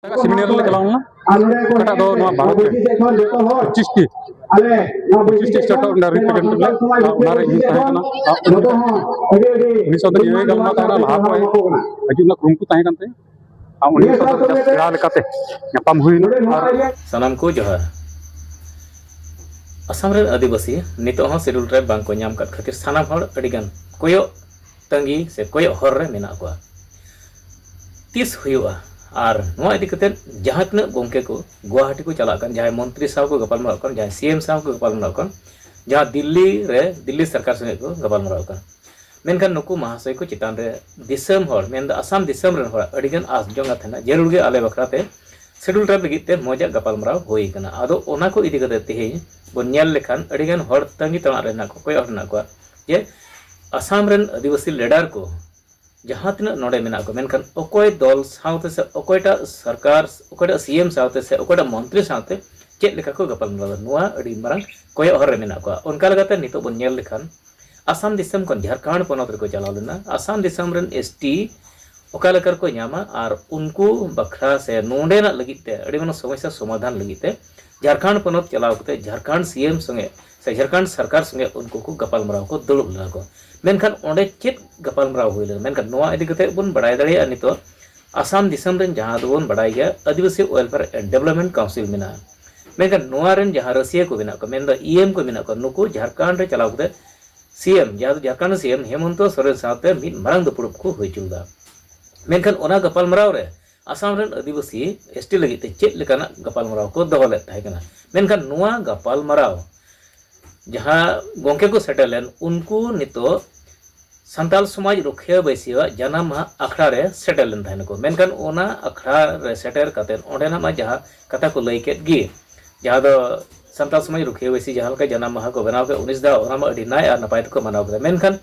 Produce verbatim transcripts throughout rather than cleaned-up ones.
Seminar ᱨᱮᱞᱮ ᱪᱟᱞᱟᱣ ᱞᱮᱱᱟ᱾ ᱚᱠᱟᱴᱟᱜ ᱫᱚ ᱱᱚᱣᱟ ᱵᱷᱟᱨᱚᱛ ᱨᱮ ᱯᱚᱸᱪᱤᱥ ᱴᱤ, ᱯᱚᱸᱪᱤᱥ ᱴᱤ ᱥᱴᱮᱴ ᱨᱮᱱᱟᱜ ᱨᱤᱯᱨᱮᱡᱮᱱᱴᱮᱴᱤᱵᱷ ᱞᱮ, ᱚᱱᱟ ᱨᱮ ᱤᱧ ᱛᱟᱦᱮᱸ ᱠᱟᱱᱟ᱾ ᱩᱱᱤ ᱥᱟᱶᱛᱮ ᱱᱤᱭᱟᱹ ᱜᱟᱞᱢᱟᱨᱟᱣ ᱛᱟᱦᱮᱸ ᱠᱟᱱᱟ, ᱞᱟᱦᱟ ᱠᱷᱚᱱ ᱦᱤᱡᱩᱜ ᱨᱮᱱᱟᱜ ᱠᱩᱨᱩᱢᱩᱴᱩ ᱛᱟᱦᱮᱸ ᱠᱟᱱ ᱛᱟᱭᱟ᱾ ᱟᱨ ᱩᱱᱤ ᱥᱟᱶᱛᱮ ᱯᱮᱲᱟ ᱞᱮᱠᱟᱛᱮ ᱧᱟᱯᱟᱢ ᱦᱩᱭᱱᱟ᱾ ᱟᱨ ᱥᱟᱱᱟᱢ ᱠᱚ ᱡᱚᱦᱟᱨ᱾ ᱟᱥᱟᱢ ᱨᱮᱱ ᱟᱹᱫᱤᱵᱟᱹᱥᱤ ᱱᱤᱛᱚᱜ ᱦᱚᱸ ᱥᱤᱰᱩᱞ ᱴᱨᱟᱭᱤᱵᱽ ᱵᱟᱝ ᱠᱚ ᱧᱟᱢ ᱟᱠᱟᱫ ᱠᱷᱟᱹᱛᱤᱨ ᱥᱟᱱᱟᱢ ᱦᱚᱲ ᱟᱹᱰᱤ ᱜᱟᱱ ᱠᱚᱭᱚᱜ ᱛᱟᱺᱜᱤ ᱥᱮ ᱠᱚᱭᱚᱜ ᱦᱚᱨ ᱨᱮ ᱢᱮᱱᱟᱜ ᱠᱚᱣᱟ᱾ ᱛᱤᱥ ᱦᱩᱭᱩᱜᱼᱟ? ᱟᱨ ᱱᱚᱣᱟ ᱤᱫᱤ ᱠᱟᱛᱮ ᱡᱟᱦᱟᱸ ᱛᱤᱱᱟᱹᱜ ᱜᱚᱢᱠᱮ ᱠᱚ ᱜᱩᱣᱟᱦᱟᱴᱤ ᱠᱚ ᱪᱟᱞᱟᱜ ᱠᱟᱱ, ᱡᱟᱦᱟᱸᱭ ᱢᱚᱱᱛᱨᱤ ᱥᱟᱶ ᱠᱚ ᱜᱟᱯᱟᱞᱢᱟᱨᱟᱜ ᱠᱟᱱ, ᱡᱟᱦᱟᱸᱭ ᱥᱤ ᱮᱢ ᱥᱟᱶ ᱠᱚ ᱜᱟᱯᱟᱞᱢᱟᱨᱟᱜ ᱠᱟᱱ, ᱡᱟᱦᱟᱸ ᱫᱤᱞᱞᱤ ᱨᱮ ᱫᱤᱞᱞᱤ ᱥᱚᱨᱠᱟᱨ ᱥᱚᱸᱜᱮ ᱠᱚ ᱜᱟᱯᱟᱞᱢᱟᱨᱟᱣ ᱠᱟᱱ, ᱢᱮᱱᱠᱷᱟᱱ ᱱᱩᱠᱩ ᱢᱟᱦᱟᱥᱚᱭ ᱠᱚ ᱪᱮᱛᱟᱱ ᱨᱮ ᱫᱤᱥᱚᱢ ᱦᱚᱲ, ᱢᱮᱱᱫᱚ ᱟᱥᱟᱢ ᱫᱤᱥᱚᱢ ᱨᱮᱱ ᱦᱚᱲᱟᱜ ᱟᱹᱰᱤᱜᱟᱱ ᱟᱸᱥ ᱡᱚᱝ ᱛᱟᱦᱮᱱᱟ, ᱡᱟᱹᱨᱩᱲ ᱜᱮ ᱟᱞᱮ ᱵᱟᱠᱷᱨᱟ ᱛᱮ ᱥᱤᱰᱩᱞ ᱴᱨᱟᱭᱤᱵᱽ ᱞᱟᱹᱜᱤᱫ ᱛᱮ ᱢᱚᱡᱟᱜ ᱜᱟᱯᱟᱞᱢᱟᱨᱟᱣ ᱦᱩᱭ ᱟᱠᱟᱱᱟ᱾ ᱟᱫᱚ ᱚᱱᱟ ᱠᱚ ᱤᱫᱤ ᱠᱟᱛᱮ ᱛᱮᱦᱮᱧ ᱵᱚᱱ ᱧᱮᱞ ᱞᱮᱠᱷᱟᱱ ᱟᱹᱰᱤᱜᱟᱱ ᱦᱚᱲ ᱛᱟᱺᱜᱤ ᱛᱟᱲᱟᱜ ᱨᱮ ᱦᱮᱱᱟᱜ ᱠᱚ, ᱠᱚᱭᱚᱜ ᱦᱚᱨ ᱦᱮᱱᱟᱜ ᱠᱚᱣᱟ ᱡᱮ ᱟᱥᱟᱢ ᱨᱮᱱ ᱟᱹᱫᱤᱵᱟᱹᱥᱤ ᱞᱤᱰᱟᱨ ᱠᱚ ᱡᱟᱦᱟᱸ ᱛᱤᱱᱟᱹᱜ ᱱᱚᱰᱮ ᱢᱮᱱᱟᱜ ᱠᱚ, ᱢᱮᱱᱠᱷᱟᱱ ᱚᱠᱚᱭ ᱫᱚᱞ ᱥᱟᱶᱛᱮ ᱥᱮ ᱚᱠᱚᱭᱴᱟᱜ ᱥᱚᱨᱠᱟᱨ, ᱚᱠᱚᱭᱴᱟᱜ ᱥᱤ ᱮᱢ ᱥᱟᱶᱛᱮ ᱥᱮ ᱚᱠᱚᱭᱴᱟᱜ ᱢᱚᱱᱛᱨᱤ ᱥᱟᱶᱛᱮ ᱪᱮᱫ ᱞᱮᱠᱟ ᱠᱚ ᱜᱟᱯᱟᱞᱢᱟᱨᱟᱣ ᱮᱫᱟ, ᱱᱚᱣᱟ ᱟᱹᱰᱤ ᱢᱟᱨᱟᱝ ᱠᱚᱭᱚᱜ ᱦᱚᱨ ᱨᱮ ᱢᱮᱱᱟᱜ ᱠᱚᱣᱟ᱾ ᱚᱱᱠᱟ ᱞᱮᱠᱟᱛᱮ ᱱᱤᱛᱚᱜ ᱵᱚᱱ ᱧᱮᱞ ᱞᱮᱠᱷᱟᱱ ᱟᱥᱟᱢ ᱫᱤᱥᱚᱢ ᱠᱷᱚᱱ ᱡᱷᱟᱲᱠᱷᱚᱸᱰ ᱯᱚᱱᱚᱛ ᱨᱮᱠᱚ ᱪᱟᱞᱟᱣ ᱞᱮᱱᱟ᱾ ᱟᱥᱟᱢ ᱫᱤᱥᱚᱢ ᱨᱮᱱ ᱮᱥ ᱴᱤ ᱚᱠᱟ ᱞᱮᱠᱟ ᱨᱮᱠᱚ ᱧᱟᱢᱟ ᱟᱨ ᱩᱱᱠᱩ ᱵᱟᱠᱷᱨᱟ ᱥᱮ ᱱᱚᱰᱮᱱᱟᱜ ᱞᱟᱹᱜᱤᱫ ᱛᱮ ᱟᱹᱰᱤ ᱢᱟᱨᱟᱝ ᱥᱚᱢᱚᱥᱥᱟ ᱥᱚᱢᱟᱫᱷᱟᱱ ᱞᱟᱹᱜᱤᱫ ᱛᱮ ᱡᱷᱟᱲᱠᱷᱚᱸᱰ ᱯᱚᱱᱚᱛ ᱪᱟᱞᱟᱣ ᱠᱟᱛᱮ ᱡᱷᱟᱲᱠᱷᱚᱸᱰ ᱥᱤ ᱮᱢ ᱥᱚᱸᱜᱮ ᱥᱮ ᱡᱷᱟᱲᱠᱷᱚᱸᱰ ᱥᱚᱨᱠᱟᱨ ᱥᱚᱸᱜᱮ ᱩᱱᱠᱩ ᱠᱚ ᱜᱟᱯᱟᱞᱢᱟᱨᱟᱣ ᱠᱚ ᱫᱩᱲᱩᱵ ᱞᱮᱱᱟ ᱠᱚ᱾ ᱢᱮᱱᱠᱷᱟᱱ ᱚᱸᱰᱮ ᱪᱮᱫ ᱜᱟᱯᱟᱞᱢᱟᱨᱟᱣ ᱦᱩᱭ ᱞᱮᱱᱟ? ᱢᱮᱱᱠᱷᱟᱱ ᱱᱚᱣᱟ ᱤᱫᱤ ᱠᱟᱛᱮ ᱵᱚᱱ ᱵᱟᱲᱟᱭ ᱫᱟᱲᱮᱭᱟᱜᱼᱟ ᱱᱤᱛᱚᱜ ᱟᱥᱟᱢ ᱫᱤᱥᱚᱢ ᱨᱮᱱ ᱡᱟᱦᱟᱸ ᱫᱚᱵᱚᱱ ᱵᱟᱲᱟᱭ ᱜᱮᱭᱟ ᱟᱹᱫᱤᱵᱟᱹᱥᱤ ᱣᱮᱞᱯᱷᱮᱭᱟᱨ ᱮᱱᱰ ᱰᱮᱵᱷᱞᱚᱯᱢᱮᱱᱴ ᱠᱟᱣᱩᱱᱥᱤᱞ ᱢᱮᱱᱟᱜᱼᱟ᱾ ᱢᱮᱱᱠᱷᱟᱱ ᱱᱚᱣᱟ ᱨᱮᱱ ᱡᱟᱦᱟᱸ ᱨᱟᱹᱥᱤᱭᱟᱹ ᱠᱚ ᱢᱮᱱᱟᱜ ᱠᱚᱣᱟ, ᱢᱮᱱᱫᱚ ᱤ ᱮᱢ ᱠᱚ ᱢᱮᱱᱟᱜ ᱠᱚᱣᱟ, ᱱᱩᱠᱩ ᱡᱷᱟᱲᱠᱷᱚᱸᱰ ᱨᱮ ᱪᱟᱞᱟᱣ ᱠᱟᱛᱮ ᱥᱤ ᱮᱢ, ᱡᱟᱦᱟᱸ ᱫᱚ ᱡᱷᱟᱲᱠᱷᱚᱸᱰ ᱥᱤ ᱮᱢ ᱦᱮᱢᱚᱱᱛᱚ ᱥᱚᱨᱮᱱ ᱥᱟᱶᱛᱮ ᱢᱤᱫ ᱢᱟᱨᱟᱝ ᱫᱩᱯᱲᱩᱵ ᱠᱚ ᱦᱩᱭ ᱦᱚᱪᱚ ᱞᱮᱫᱟ᱾ ᱢᱮᱱᱠᱷᱟᱱ ᱚᱱᱟ ᱜᱟᱯᱟᱞᱢᱟᱨᱟᱣ ᱨᱮ ᱟᱥᱟᱢ ᱨᱮᱱ ᱟᱹᱫᱤᱵᱟᱹᱥᱤ ᱮᱥ ᱴᱤ ᱞᱟᱹᱜᱤᱫ ᱛᱮ ᱪᱮᱫ ᱞᱮᱠᱟᱱᱟᱜ ᱜᱟᱯᱟᱞᱢᱟᱨᱟᱣ ᱠᱚ ᱫᱚᱦᱚ ᱞᱮᱫ ᱛᱟᱦᱮᱸ ᱠᱟᱱᱟ? ᱢᱮᱱᱠᱷᱟᱱ ᱱᱚᱣᱟ ᱜᱟᱯᱟᱞᱢᱟᱨᱟᱣ ᱡᱟᱦᱟᱸ ᱜᱚᱢᱠᱮ ᱠᱚ ᱥᱮᱴᱮᱨ ᱞᱮᱱ, ᱩᱱᱠᱩ ᱱᱤᱛᱚᱜ ᱥᱟᱱᱛᱟᱞ ᱥᱚᱢᱟᱡᱽ ᱨᱩᱠᱷᱤᱭᱟᱹ ᱵᱟᱹᱭᱥᱤᱭᱟᱹᱣᱟᱜ ᱡᱟᱱᱟᱢ ᱢᱟᱦᱟ ᱟᱠᱷᱲᱟ ᱨᱮ ᱥᱮᱴᱮᱨ ᱞᱮᱱ ᱛᱟᱦᱮᱱᱟᱠᱚ᱾ ᱢᱮᱱᱠᱷᱟᱱ ᱚᱱᱟ ᱟᱠᱷᱲᱟ ᱨᱮ ᱥᱮᱴᱮᱨ ᱠᱟᱛᱮᱫ ᱚᱸᱰᱮᱱᱟᱜ ᱢᱟ ᱡᱟᱦᱟᱸ ᱠᱟᱛᱷᱟ ᱠᱚ ᱞᱟᱹᱭ ᱠᱮᱫ ᱜᱮ, ᱡᱟᱦᱟᱸ ᱫᱚ ᱥᱟᱱᱛᱟᱞ ᱥᱚᱢᱟᱡᱽ ᱨᱩᱠᱷᱤᱭᱟᱹ ᱵᱟᱹᱭᱥᱤ ᱡᱟᱦᱟᱸ ᱞᱮᱠᱟ ᱡᱟᱱᱟᱢ ᱢᱟᱦᱟ ᱠᱚ ᱵᱮᱱᱟᱣ ᱠᱮᱫ, ᱩᱱᱤᱥ ᱫᱷᱟᱣ, ᱚᱱᱟ ᱢᱟ ᱟᱹᱰᱤ ᱱᱟᱭ ᱟᱨ ᱱᱟᱯᱟᱭ ᱛᱮᱠᱚ ᱢᱟᱱᱟᱣ ᱠᱮᱫᱟ᱾ ᱢᱮᱱᱠᱷᱟᱱ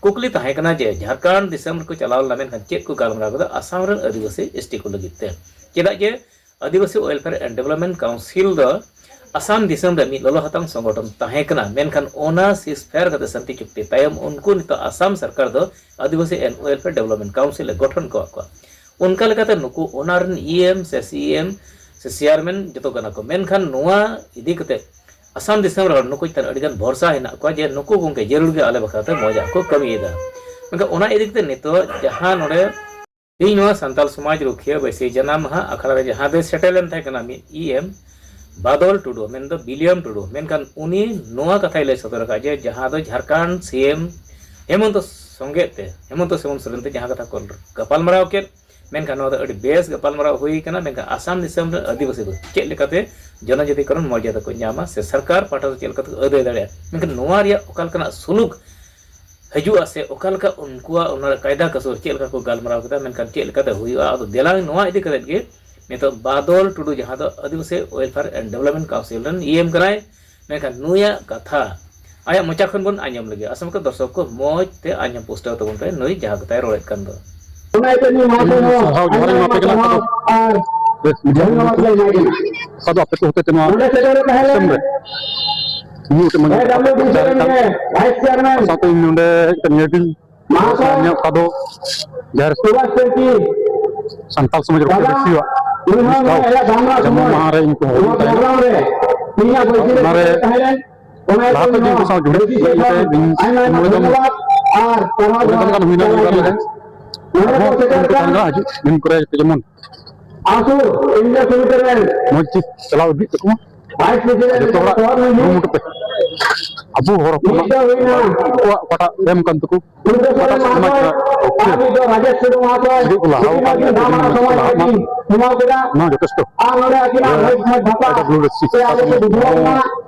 ᱠᱩᱠᱞᱤ ᱛᱟᱦᱮᱸ ᱠᱟᱱᱟ ᱡᱮ ᱡᱷᱟᱲᱠᱷᱚᱸᱰ ᱫᱤᱥᱚᱢ ᱨᱮᱠᱚ ᱪᱟᱞᱟᱣ ᱞᱮᱱᱟ, ᱢᱮᱱᱠᱷᱟᱱ ᱪᱮᱫ ᱠᱚ ᱜᱟᱞᱢᱟᱨᱟᱣ ᱠᱮᱫᱟ ᱟᱥᱟᱢ ᱨᱮᱱ ᱟᱹᱫᱤᱵᱟᱹᱥᱤ ᱮᱥ ᱴᱤ ᱠᱚ ᱞᱟᱹᱜᱤᱫ ᱛᱮ? ᱪᱮᱫᱟᱜ ᱡᱮ ᱟᱹᱫᱤᱵᱟᱹᱥᱤ ᱣᱮᱞᱯᱷᱮᱭᱟᱨ ᱮᱱᱰ ᱰᱮᱵᱷᱞᱚᱯᱢᱮᱱᱴ ᱠᱟᱣᱩᱱᱥᱤᱞ ᱫᱚ ᱟᱥᱟᱢ ᱫᱤᱥᱚᱢ ᱨᱮ ᱢᱤᱫ ᱞᱚᱞᱚ ᱦᱟᱛᱟᱝ ᱥᱚᱝᱜᱚᱴᱷᱚᱱ ᱛᱟᱦᱮᱸ ᱠᱟᱱᱟ, ᱢᱮᱱᱠᱷᱟᱱ ᱚᱱᱟ ᱥᱤᱥᱯᱷᱮᱭᱟᱨ ᱠᱟᱛᱮ ᱥᱟᱱᱛᱤ ᱪᱩᱠᱛᱤ ᱛᱟᱭᱚᱢ ᱩᱱᱠᱩ ᱱᱤᱛᱚᱜ ᱟᱥᱟᱢ ᱥᱚᱨᱠᱟᱨ ᱫᱚ ᱟᱹᱫᱤᱵᱟᱹᱥᱤ ᱮᱱᱰ ᱣᱮᱞᱯᱷᱮᱭᱟᱨ ᱰᱮᱵᱷᱞᱚᱯᱢᱮᱱᱴ ᱠᱟᱣᱩᱱᱥᱤᱞ ᱮ ᱜᱚᱴᱷᱚᱱ ᱠᱚᱣᱟ ᱠᱚ᱾ ᱚᱱᱠᱟ ᱞᱮᱠᱟᱛᱮ ᱱᱩᱠᱩ ᱚᱱᱟ ᱨᱮᱱ ᱤ ᱮᱢ ᱥᱮ ᱥᱤ ᱮᱢ ᱥᱮ ᱪᱮᱭᱟᱨᱢᱮᱱ ᱡᱚᱛᱚ ᱠᱟᱱᱟ ᱠᱚ, ᱢᱮᱱᱠᱷᱟᱱ ᱱᱚᱣᱟ ᱤᱫᱤ ᱠᱟᱛᱮ ᱟᱥᱟᱢ ᱫᱤᱥᱚᱢ ᱨᱮ ᱦᱚᱲ ᱱᱩᱠᱩ ᱪᱮᱛᱟᱱ ᱟᱹᱰᱤᱜᱟᱱ ᱵᱷᱚᱨᱥᱟ ᱦᱮᱱᱟᱜ ᱠᱚᱣᱟ ᱡᱮ ᱱᱩᱠᱩ ᱜᱚᱢᱠᱮ ᱡᱟᱹᱨᱩᱲ ᱜᱮ ᱟᱞᱮ ᱵᱟᱠᱷᱨᱟᱛᱮ ᱢᱚᱡᱟᱜ ᱠᱚ ᱠᱟᱹᱢᱤᱭᱮᱫᱟ᱾ ᱢᱮᱱᱠᱷᱟᱱ ᱚᱱᱟ ᱤᱫᱤ ᱠᱟᱛᱮ ᱱᱤᱛᱚᱜ ᱡᱟᱦᱟᱸ ᱱᱚᱰᱮ ᱤᱧ ᱱᱚᱣᱟ ᱥᱟᱱᱛᱟᱞ ᱥᱚᱢᱟᱡᱽ ᱨᱩᱠᱷᱤᱭᱟᱹ ᱵᱟᱹᱭᱥᱤ ᱡᱟᱱᱟᱢ ᱢᱟᱦᱟ ᱟᱠᱷᱲᱟ ᱨᱮ ᱡᱟᱦᱟᱸ ᱫᱚᱭ ᱥᱮᱴᱮᱨ ᱞᱮᱱ ᱛᱟᱦᱮᱸ ᱠᱟᱱᱟ ᱢᱤᱫ ᱤ ᱮᱢ ᱵᱟᱫᱚᱞ ᱴᱩᱰᱩ, ᱢᱮᱱᱫᱚ ᱵᱤᱞᱤᱭᱟᱢ ᱴᱩᱰᱩ, ᱢᱮᱱᱠᱷᱟᱱ ᱩᱱᱤ ᱱᱚᱣᱟ ᱠᱟᱛᱷᱟᱭ ᱞᱟᱹᱭ ᱥᱚᱫᱚᱨ ᱟᱠᱟᱫ ᱡᱮ ᱡᱟᱦᱟᱸ ᱫᱚ ᱡᱷᱟᱲᱠᱷᱚᱸᱰ ᱥᱤ ᱮᱢ ᱦᱮᱢᱚᱱᱛᱚ ᱥᱚᱸᱜᱮ ᱛᱮ, ᱦᱮᱢᱚᱱᱛᱚ ᱥᱚᱨᱮᱱ ᱥᱚᱨᱮᱱ ᱛᱮ ᱡᱟᱦᱟᱸ ᱠᱟᱛᱷᱟ ᱠᱚ ᱜᱟᱯᱟᱞᱢᱟᱨᱟᱣ ᱠᱮᱫ, ᱢᱮᱱᱠᱷᱟᱱ ᱱᱚᱣᱟ ᱫᱚ ᱟᱹᱰᱤ ᱵᱮᱥ ᱜᱟᱯᱟᱞᱢᱟᱨᱟᱣ ᱦᱩᱭ ᱠᱟᱱᱟ᱾ ᱢᱮᱱᱠᱷᱟᱱ ᱟᱥᱟᱢ ᱫᱤᱥᱚᱢ ᱨᱮ ᱟᱹᱫᱤᱵᱟᱹᱥᱤ ᱫᱚ ᱪᱮᱫ ᱞᱮᱠᱟᱛᱮ ᱡᱚᱱᱚᱡᱟᱛᱤᱠᱚᱨᱚᱱ ᱢᱚᱨᱡᱟᱫᱟ ᱠᱚ ᱧᱟᱢᱟ ᱥᱮ ᱥᱚᱨᱠᱟᱨ ᱯᱟᱦᱴᱟ ᱫᱚ ᱪᱮᱫ ᱞᱮᱠᱟᱛᱮ ᱠᱚ ᱟᱹᱫᱟᱹᱭ ᱫᱟᱲᱮᱭᱟᱜᱼᱟ, ᱢᱮᱱᱠᱷᱟᱱ ᱱᱚᱣᱟ ᱨᱮᱭᱟᱜ ᱚᱠᱟ ᱞᱮᱠᱟᱱᱟᱜ ᱥᱩᱞᱩᱠ ᱦᱤᱡᱩᱜᱼᱟ ᱥᱮ ᱚᱠᱟ ᱞᱮᱠᱟ ᱩᱱᱠᱩᱣᱟᱜ ᱚᱱᱟ ᱠᱟᱭᱫᱟ ᱠᱟᱹᱥᱩᱨ ᱪᱮᱫ ᱞᱮᱠᱟ ᱠᱚ ᱜᱟᱞᱢᱟᱨᱟᱣ ᱠᱮᱫᱟ, ᱢᱮᱱᱠᱷᱟᱱ ᱪᱮᱫ ᱞᱮᱠᱟᱛᱮ ᱦᱩᱭᱩᱜᱼᱟ, ᱟᱫᱚ ᱫᱮᱞᱟ ᱱᱚᱣᱟ ᱤᱫᱤ ᱠᱟᱛᱮᱫ ᱜᱮ ᱱᱤᱛᱚᱜ ᱵᱟᱫᱚᱞ ᱴᱩᱰᱩ, ᱡᱟᱦᱟᱸ ᱫᱚ ᱟᱹᱫᱤᱵᱟᱹᱥᱤ Welfare and Development Council ᱨᱮᱱ ᱤ ᱮᱢ ᱠᱟᱱᱟᱭ, ᱢᱮᱱᱠᱷᱟᱱ ᱱᱩᱭᱟᱜ ᱠᱟᱛᱷᱟ ᱟᱭᱟᱜ ᱢᱚᱪᱟ ᱠᱷᱚᱱ ᱵᱚᱱ ᱟᱸᱡᱚᱢ ᱞᱮᱜᱮ᱾ ᱟᱥᱚᱞ ᱠᱚ ᱫᱚᱨᱥᱚᱠ ᱠᱚ ᱢᱚᱡᱽ ᱛᱮ ᱟᱸᱡᱚᱢ ᱯᱩᱥᱴᱟᱹᱣ ᱛᱟᱵᱚᱱ ᱯᱮ, ᱱᱩᱭ ᱡᱟᱦᱟᱸ ᱠᱟᱛᱷᱟᱭ ᱨᱚᱲᱮᱫ ᱠᱟᱱ ᱫᱚ᱾ ᱚᱱᱟ ᱤᱭᱟᱹᱛᱮ ᱱᱩᱭ ᱢᱟᱦᱟ ᱫᱚ ᱥᱟᱨᱦᱟᱣ ᱡᱚᱦᱟᱨ ᱤᱧ ᱮᱢᱟ ᱯᱮ ᱠᱟᱱᱟ᱾ ᱟᱨ ᱵᱮᱥ, ᱢᱤᱫ ᱫᱷᱚᱱᱭᱚᱵᱟᱫ ᱞᱮ ᱮᱢᱟᱭ ᱠᱟᱱᱟ᱾ ᱚᱠᱟ ᱫᱚ ᱟᱯᱮ ᱠᱚ ᱦᱚᱛᱮ ᱛᱮ ᱱᱚᱣᱟ ᱱᱚᱰᱮ ᱥᱮᱴᱮᱨ ᱛᱟᱦᱮᱸ ᱞᱮᱱ ᱫᱤᱥᱚᱢ ᱨᱮ ᱱᱩᱭ ᱢᱤᱫᱴᱮᱱ ᱢᱟᱹᱱᱢᱤ ᱮ ᱰᱟᱵᱞᱤᱭᱩ ᱰᱤ ᱥᱤ ᱨᱮᱱ ᱜᱮ ᱵᱷᱟᱭᱤᱥ ᱪᱮᱭᱟᱨᱢᱮᱱ ᱥᱟᱶᱛᱮ ᱤᱧ ᱱᱚᱰᱮ ᱢᱤᱫᱴᱮᱱ ᱧᱮᱞ ᱫᱤᱧ ᱢᱟᱦᱟᱥᱚᱭ ᱚᱠᱟ ᱫᱚ ᱡᱟᱦᱮᱨ ᱥᱩᱵᱷᱟᱥ ᱪᱚᱣᱠᱤ ᱥᱟᱱᱛᱟᱲ ᱥᱚᱢᱟᱡᱽ ᱨᱚᱠᱷᱟ ᱫᱟᱫᱟ, ᱵᱤᱥᱤᱭᱟᱜ ᱩᱱᱤ ᱦᱚᱸ ᱱᱚᱣᱟ ᱟᱭᱟᱜ ᱫᱟᱢ ᱨᱮᱱᱟᱜ ᱡᱟᱱᱟᱢ ᱥᱚᱢᱚᱭ ᱢᱟᱦᱟ ᱨᱮ ᱤᱧ ᱠᱚ ᱦᱚᱦᱚ ᱱᱚᱣᱟ ᱛᱟᱦᱮᱱᱟ᱾ ᱯᱨᱳᱜᱨᱟᱢ ᱨᱮ ᱛᱮᱦᱮᱧᱟᱜ ᱵᱟᱹᱭᱥᱤ ᱨᱮ ᱚᱱᱟᱨᱮ ᱥᱮᱴᱮᱨ ᱛᱟᱦᱮᱸ ᱞᱮᱱ ᱚᱱᱟ ᱞᱟᱦᱟ ᱤᱭᱟᱹᱛᱮ ᱠᱷᱚᱱ ᱱᱚᱣᱟ ᱥᱟᱶ ᱡᱩᱲᱤ ᱵᱟᱹᱭᱥᱤ ᱤᱭᱟᱹ ᱥᱮᱫ ᱠᱟᱛᱮ ᱠᱷᱚᱱ ᱤᱧ ᱟᱭᱢᱟ ᱟᱭᱢᱟ ᱢᱚᱬᱮ ᱫᱚᱢ ᱫᱷᱚᱱᱭᱚᱵᱟᱫ ᱟᱨ ᱥᱟᱨᱦᱟᱣ ᱢᱚᱬᱮ ᱫᱚᱢ ᱜᱟᱱ ᱦᱩᱭᱱᱟ ᱪᱟᱞᱟᱭ ᱵᱚᱸᱜᱟ ᱠᱟᱱᱟ᱾ ᱞᱮᱠᱟ᱾ ᱱᱚᱰᱮ ᱠᱚ ᱟᱨᱦᱚᱸ ᱥᱮᱴᱮᱨ ᱩᱱᱠᱩ ᱠᱟᱱ ᱛᱟᱦᱮᱱ ᱠᱟᱱᱟ ᱦᱤᱡᱩᱜ ᱫᱤᱱ ᱠᱚᱨᱮ ᱡᱟᱛᱮ ᱡᱮᱢᱚᱱ ᱟᱥᱩᱨ ᱤᱱᱰᱤᱭᱟ ᱥᱚᱢᱤᱛᱤ ᱨᱮᱱ ᱢᱚᱡᱽ ᱛᱮ ᱪᱟᱞᱟᱣ ᱤᱫᱤᱜ ᱛᱟᱠᱚ ᱢᱟ᱾ ᱵᱷᱟᱭᱤᱥ ᱯᱨᱮᱥᱤᱰᱮᱱᱴ ᱡᱚᱛᱚ ᱦᱚᱲᱟᱜ ᱥᱚᱦᱚᱨ ᱢᱟᱹᱡᱷᱤ ᱠᱩᱨᱩᱢᱩᱴᱩ ᱯᱮ᱾ ᱟᱵᱚ ᱦᱚᱲ ᱢᱤᱫ ᱦᱚᱯᱚᱱᱟᱜ ᱫᱚ ᱦᱩᱭᱱᱟ ᱟᱠᱚᱣᱟᱜ ᱚᱠᱟᱴᱟᱜ ᱮᱢ ᱠᱟᱱ ᱛᱟᱠᱚ, ᱥᱩᱨᱡᱚ ᱥᱚᱨᱮᱱ ᱚᱠᱟᱴᱟᱜ ᱥᱚᱢᱟᱡᱽ ᱢᱟᱦᱟᱥᱚᱭ ᱨᱮᱱᱟᱜ ᱯᱚᱠᱠᱷᱮ ᱟᱨ ᱢᱤᱫ ᱫᱚ ᱨᱟᱡᱮᱥ ᱴᱩᱰᱩ ᱢᱟᱦᱟᱥᱚᱭ ᱟᱹᱰᱤ ᱠᱚ ᱞᱟᱦᱟ ᱱᱩᱠᱤᱱ ᱟᱠᱟᱱ ᱟᱹᱰᱤ ᱜᱮᱭᱟ, ᱟᱹᱰᱤ ᱫᱷᱟᱢᱟᱠᱟ ᱢᱚᱡᱽ ᱥᱚᱢᱟᱡᱽ ᱛᱮ ᱞᱟᱦᱟᱜ ᱢᱟ᱾ ᱨᱮᱠᱤᱱ ᱦᱮᱢᱟᱣ ᱠᱮᱫᱟ᱾ ᱱᱚᱣᱟ ᱡᱚᱛᱷᱮᱥᱴᱚ᱾ ᱟᱨ ᱱᱚᱰᱮ ᱟᱹᱠᱤᱱᱟᱜ ᱤᱭᱟᱹ ᱢᱚᱡᱽ ᱢᱚᱡᱽ ᱵᱷᱟᱥᱟ ᱰᱟᱵᱞᱤᱭᱩ ᱰᱤ ᱥᱤ ᱥᱮ ᱟᱞᱮ ᱠᱚ ᱵᱩᱡᱷᱟᱹᱣ ᱠᱟᱱᱟ᱾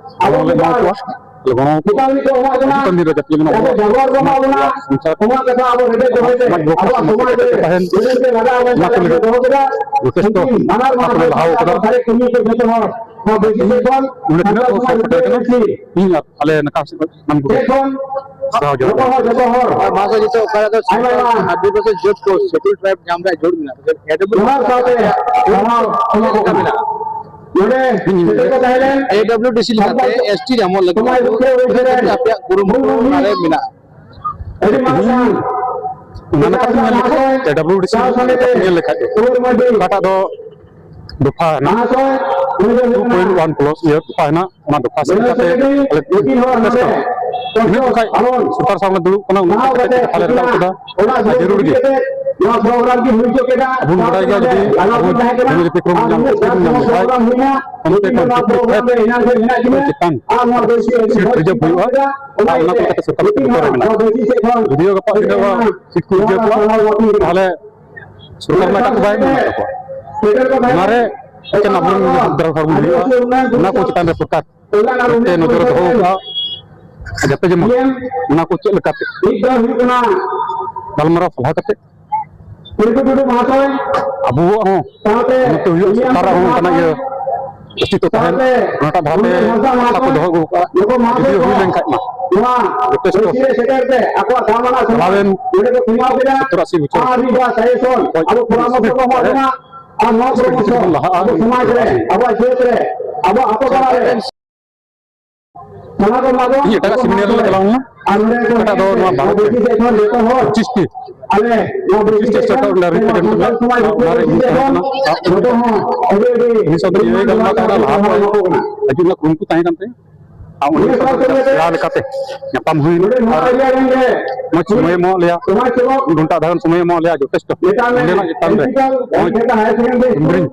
ᱟᱵᱚ ᱜᱚᱲᱚ ᱞᱮ ᱮᱢᱟ ᱠᱚᱣᱟ᱾ ᱟᱵᱚ ᱜᱚᱲᱚ ᱠᱤᱛᱟᱹᱵ ᱱᱤᱛᱚᱜ ᱮᱢᱟ ᱠᱚ ᱠᱟᱱᱟ᱾ ᱦᱤᱡᱩᱜ ᱠᱟᱱ ᱫᱤᱱ ᱨᱮ ᱡᱟᱛᱮ ᱡᱮᱢᱚᱱ ᱡᱟᱛᱮ ᱟᱵᱚᱣᱟᱜ ᱡᱟᱜᱚᱨ ᱵᱚᱱ ᱮᱢᱟ ᱥᱚᱢᱟᱡᱽ, ᱵᱚᱱᱟ᱾ ᱥᱚᱝᱥᱟᱨ, ᱚᱱᱟ ᱠᱟᱛᱷᱟ ᱟᱵᱚ ᱨᱮᱵᱮᱫ ᱫᱚᱦᱚᱭ ᱛᱮ ᱥᱚᱢᱟᱡᱽ ᱵᱟᱠᱷᱨᱟ ᱟᱵᱚᱣᱟᱜ ᱥᱚᱢᱟᱡᱽ ᱥᱚᱢᱟᱡᱽ ᱨᱮ ᱨᱮᱵᱮᱫ ᱛᱟᱦᱮᱱ ᱫᱚᱦᱚᱭ ᱛᱮ ᱞᱟᱜᱟᱣ ᱞᱮᱱ ᱚᱱᱟ ᱠᱚ ᱠᱷᱟᱱ ᱞᱟᱹᱜᱤᱫ ᱫᱚᱦᱚ ᱠᱮᱫᱟ᱾ ᱡᱚᱛᱷᱮᱥᱴᱚ ᱩᱱᱠᱤᱱ ᱢᱟᱱᱟᱣ ᱟᱯᱮ ᱢᱟᱱᱟᱣ ᱞᱟᱦᱟᱣ ᱠᱟᱛᱮ ᱠᱟᱫᱟ᱾ ᱟᱵᱚ ᱥᱟᱨᱮᱡ ᱠᱟᱹᱢᱤ ᱠᱚ ᱡᱚᱛᱚ ᱦᱚᱲ ᱱᱚᱣᱟ ᱵᱟᱹᱭᱥᱤ ᱥᱮᱫ ᱠᱷᱚᱱ ᱱᱚᱰᱮ ᱛᱤᱱᱟᱹᱜ ᱥᱟᱱᱛᱟᱲ ᱦᱚᱲ ᱥᱚᱢᱟᱡᱽ ᱥᱮᱴᱮᱨ ᱠᱟᱱᱟ, ᱨᱮᱱᱟᱜ ᱤᱧ ᱟᱨ ᱟᱞᱮ ᱱᱟᱠᱟ ᱥᱟᱱᱟᱢ ᱠᱚᱜᱮ ᱪᱮᱫ ᱵᱚᱱ ᱥᱟᱨᱦᱟᱣ ᱡᱚᱦᱟᱨ᱾ ᱡᱚᱛᱚ ᱦᱚᱲ, ᱡᱚᱛᱚ ᱦᱚᱲ᱾ ᱟᱨ ᱢᱟᱥᱟ ᱡᱚᱛᱚ ᱚᱠᱟ ᱨᱮᱫᱚ ᱟᱭᱢᱟ, ᱥᱟᱱᱛᱟᱲ ᱟᱭᱢᱟ᱾ ᱟᱹᱫᱤᱵᱟᱹᱥᱤ ᱡᱟᱹᱛ ᱠᱚ ᱥᱮᱴᱮᱞ ᱴᱨᱟᱭᱤᱵᱽ ᱧᱟᱢ ᱨᱮᱭᱟᱜ ᱡᱳᱨ ᱢᱮᱱᱟᱜᱼᱟ᱾ ᱡᱚᱦᱟᱨ ᱥᱟᱶᱛᱮ ᱥᱟᱨᱦᱟᱣ ᱮᱢᱟ ᱠᱚ ᱠᱟᱱᱟ᱾ ᱱᱚᱰᱮ ᱦᱩᱸ, ᱦᱩᱸ᱾ ᱥᱮᱴᱮᱨ ᱠᱚ ᱛᱟᱦᱮᱸ ᱞᱮᱱ ᱮ ᱰᱟᱵᱞᱤᱭᱩ ᱰᱤ ᱥᱤ ᱞᱮᱠᱟᱛᱮ ᱥᱟᱱᱛᱟᱲ ᱮᱥ ᱴᱤ ᱧᱟᱢᱚᱜ ᱞᱟᱹᱜᱤᱫ ᱥᱚᱢᱟᱡᱽ ᱨᱩᱠᱷᱤᱭᱟᱹ ᱦᱩᱭ ᱥᱮᱴᱮᱨ ᱟᱯᱮᱭᱟᱜ ᱠᱩᱨᱩᱢᱩᱴᱩ ᱢᱩᱞ ᱢᱚᱱᱛᱨᱤ ᱚᱱᱟᱨᱮ ᱢᱮᱱᱟᱜᱼᱟ᱾ ᱟᱹᱰᱤ ᱢᱟᱨᱟᱝ ᱛᱮᱦᱮᱧ ᱚᱱᱟ ᱞᱮᱠᱟᱛᱮ ᱧᱮᱞ ᱞᱮᱠᱷᱟᱱ, ᱮ ᱰᱟᱵᱞᱤᱭᱩ ᱰᱤ ᱥᱤ ᱧᱮᱞ ᱞᱮᱠᱷᱟᱱ ᱜᱮ, ᱚᱠᱟᱴᱟᱜ ᱫᱚ ᱫᱚᱯᱷᱟ ᱦᱮᱱᱟᱜ, ᱴᱩ ᱯᱚᱭᱮᱱᱴ ᱳᱣᱟᱱ ᱯᱞᱟᱥ ᱤᱭᱟᱹ ᱫᱚᱯᱷᱟ ᱦᱮᱱᱟᱜ, ᱚᱱᱟ ᱫᱚᱯᱷᱟ ᱥᱮᱫ ᱠᱟᱛᱮ ᱟᱞᱮ ᱡᱚᱛᱷᱮᱥᱴᱚ᱾ ᱤᱱᱟᱹ ᱡᱚᱠᱷᱟᱡ ᱥᱚᱨᱠᱟᱨ ᱥᱟᱶ ᱞᱮ ᱫᱩᱲᱩᱵ ᱠᱟᱱᱟ, ᱩᱱᱟᱹᱜ ᱠᱟᱛᱮ ᱫᱚᱯᱷᱟ ᱞᱮ ᱨᱟᱠᱟᱵ ᱠᱮᱫᱟ᱾ ᱟᱨ ᱡᱟᱹᱨᱩᱲ ᱜᱮ, ᱟᱵᱚ ᱵᱚᱱ ᱵᱟᱰᱟᱭ ᱜᱮᱭᱟ, ᱡᱩᱫᱤ ᱟᱵᱚ ᱫᱷᱚᱨᱢᱚ ᱡᱟᱹᱛᱤ ᱠᱚ ᱧᱟᱢ ᱞᱮᱠᱷᱟᱱ, ᱚᱱᱛᱮ ᱠᱷᱚᱱ ᱪᱮᱛᱟᱱ ᱥᱤᱴ ᱨᱤᱡᱟᱹᱵᱷ ᱦᱩᱭᱩᱜᱼᱟ᱾ ᱟᱨ ᱚᱱᱟ ᱠᱚ ᱠᱟᱛᱮ ᱥᱚᱨᱠᱟᱨ ᱠᱚ ᱵᱚᱛᱚᱨ ᱢᱮᱱᱟᱜᱼᱟ᱾ ᱡᱩᱫᱤᱭᱳ ᱜᱟᱯᱟ ᱫᱤᱱ ᱨᱮ ᱥᱤᱴ ᱠᱚ ᱨᱤᱡᱟᱹᱵᱷ ᱠᱚᱣᱟ, ᱛᱟᱦᱚᱞᱮ ᱥᱚᱨᱠᱟᱨ ᱢᱟ ᱮᱴᱟᱜ ᱠᱚ ᱵᱟᱭ ᱮᱢ ᱟᱠᱟᱫ ᱠᱚᱣᱟ᱾ ᱚᱱᱟᱨᱮ ᱮᱠᱮᱱ ᱟᱵᱚᱨᱮᱱ ᱫᱚᱨᱠᱟᱨ ᱵᱚᱱ ᱦᱩᱭᱩᱜᱼᱟ, ᱚᱱᱟ ᱠᱚ ᱪᱮᱛᱟᱱ ᱨᱮ ᱥᱚᱨᱠᱟᱨ ᱛᱮ ᱱᱚᱡᱚᱨ ᱫᱚᱦᱚ ᱠᱟᱜᱼᱟ, ᱡᱟᱛᱮ ᱡᱮᱢᱚᱱ ᱚᱱᱟ ᱠᱚ ᱪᱮᱫ ᱞᱮᱠᱟᱛᱮ ᱜᱟᱞᱢᱟᱨᱟᱣ ᱥᱟᱞᱦᱟ ᱠᱟᱛᱮ ᱟᱵᱚᱣᱟᱜ ᱦᱚᱸ ᱩᱱᱱᱚᱛᱤ ᱦᱩᱭᱩᱜᱼᱟ, ᱥᱚᱨᱠᱟᱨᱟᱜ ᱦᱚᱸ ᱚᱱᱠᱟᱱᱟᱜ ᱤᱭᱟᱹ ᱚᱥᱛᱤᱛᱛᱚ ᱛᱟᱦᱮᱱ, ᱚᱱᱟᱴᱟᱜ ᱫᱷᱟᱨᱟᱛᱮ ᱟᱥᱟ ᱠᱚ ᱫᱚᱦᱚ ᱟᱹᱜᱩ ᱠᱟᱜᱼᱟ᱾ ᱡᱩᱫᱤ ᱦᱩᱭ ᱞᱮᱱᱠᱷᱟᱡ ᱢᱟ ᱡᱚᱛᱷᱮᱥᱴᱚ ᱪᱟᱞᱟᱣᱮᱱ ᱥᱚᱛᱛᱚᱨ ᱟᱥᱤ ᱵᱚᱪᱷᱚᱨ ᱠᱷᱚᱡ ᱟᱵᱚ ᱯᱚᱨᱟᱢᱚᱨᱥᱚ ᱠᱚ ᱮᱢᱟ ᱵᱚᱱᱟ᱾ ᱟᱨ ᱱᱚᱣᱟ ᱯᱚᱨᱟᱢᱚᱨᱥᱚ ᱟᱵᱚ ᱥᱚᱢᱟᱡᱽ ᱨᱮ, ᱟᱵᱚᱣᱟᱜ ᱡᱟᱹᱛ ᱨᱮ, ᱟᱵᱚ ᱟᱛᱳ ᱯᱟᱲᱟ ᱨᱮ ᱚᱱᱟ ᱠᱚ ᱮᱢᱟ ᱵᱚᱱᱟ᱾ ᱤᱧ ᱮᱴᱟᱜᱟᱜ ᱥᱮᱢᱤᱱᱟᱨ ᱨᱮᱞᱮ ᱪᱟᱞᱟᱣ ᱞᱮᱱᱟ, ᱚᱠᱟᱴᱟᱜ ᱫᱚ ᱱᱚᱣᱟ ᱵᱷᱟᱨᱚᱛ ᱨᱮ ᱯᱚᱸᱪᱤᱥ ᱴᱤ, ᱯᱚᱸᱪᱤᱥ ᱴᱤ ᱥᱴᱮᱴ ᱨᱮᱱ ᱨᱤᱯᱨᱮᱡᱮᱱᱴᱮᱴᱤᱵᱷ ᱠᱟᱱᱟ, ᱚᱱᱟ ᱨᱮ ᱤᱧ ᱛᱟᱦᱮᱸ ᱠᱟᱱᱟ᱾ ᱟᱨ ᱩᱱᱤ ᱫᱚ ᱩᱱᱤ ᱥᱟᱶᱛᱮ ᱤᱧ ᱜᱟᱞᱢᱟᱨᱟᱣ ᱠᱟᱱᱟ, ᱞᱟᱦᱟ ᱠᱷᱚᱱ ᱦᱤᱡᱩᱜ ᱨᱮᱱᱟᱜ ᱠᱩᱨᱩᱢᱩᱴᱩ ᱛᱟᱦᱮᱸ ᱠᱟᱱ ᱛᱟᱭᱟ᱾ ᱟᱨ ᱩᱱᱤ ᱥᱟᱶᱛᱮ ᱯᱮᱲᱟ ᱞᱮᱠᱟᱛᱮ ᱧᱟᱯᱟᱢ ᱦᱩᱭ ᱮᱱᱟ ᱟᱨ ᱢᱚᱡᱽ ᱥᱚᱢᱚᱭᱮ ᱮᱢᱚᱜ ᱞᱮᱭᱟ, ᱢᱤᱫ ᱜᱷᱚᱱᱴᱟ ᱟᱫᱷᱟ ᱜᱟᱱ ᱥᱚᱢᱚᱭᱮ ᱮᱢᱚᱜ ᱞᱮᱭᱟ, ᱡᱚᱛᱷᱮᱥᱴᱚ ᱱᱚᱸᱰᱮᱱᱟᱜ ᱪᱮᱛᱟᱱ ᱨᱮ ᱢᱚᱡᱽ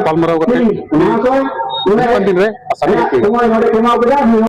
ᱜᱟᱞᱢᱟᱨᱟᱣ ᱠᱟᱛᱮ ᱩᱱᱤ ᱦᱤᱡᱩᱜ ᱠᱟᱱ ᱫᱤᱱ ᱨᱮ ᱟᱥᱟ ᱨᱮ ᱦᱮᱡ ᱦᱩᱭᱩᱜᱼᱟ᱾